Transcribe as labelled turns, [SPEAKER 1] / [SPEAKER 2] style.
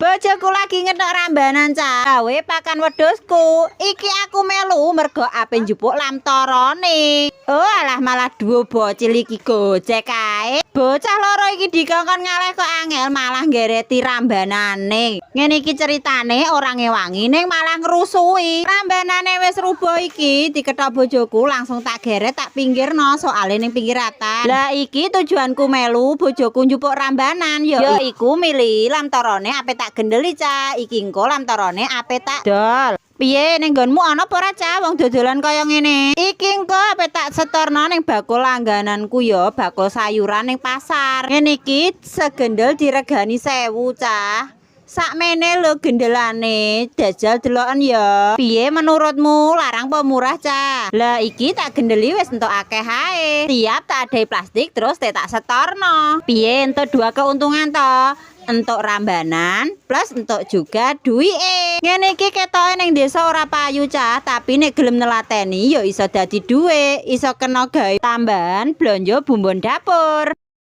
[SPEAKER 1] Bojoku lagi ngethok rambanan, cah, gawe pakan wedhusku. Iki aku melu mergo ape njupuk lamtorone. Oh alah, malah dua bocil iki gojek kae. Bocah loro iki dikongkon ngaleh kok angel, malah nggereti rambanane. Ngene iki ceritane, ora ngewangi ning malah ngrusui. Rambanane wis rubuh iki dikethok bojoku, langsung tak geret, tak pinggirno, soale ning pinggir ratan. Lah, iki tujuanku melu bojoku njupuk rambanan ya iku milih lamtorone ape tak gendeli, cah. Iki engko lamtorone ape tak dol. Piye, ning nggonmu ana apa ora, cah, wong dodolan kaya ngene? Iki engko ape tak setorno ning bakul langgananku ya, bakul sayuran ning pasar. Ngene iki segendel diregani 1000, cah. Sakmene lho gendelane, jajal deloken ya. Piye menurutmu, larang apa murah, cah? Lah, iki tak gendeli wis entuk akeh ae. Siap tak adai plastik, terus tak setorno. Piye, entuk dua keuntungan to? Entuk rambanan plus entuk juga duwike. Ngene iki ketoke ning desa ora payu, cah, tapi nek gelem nelateni ya iso dadi duwik, iso kena gawe tambahan blonjo bumbon dapur.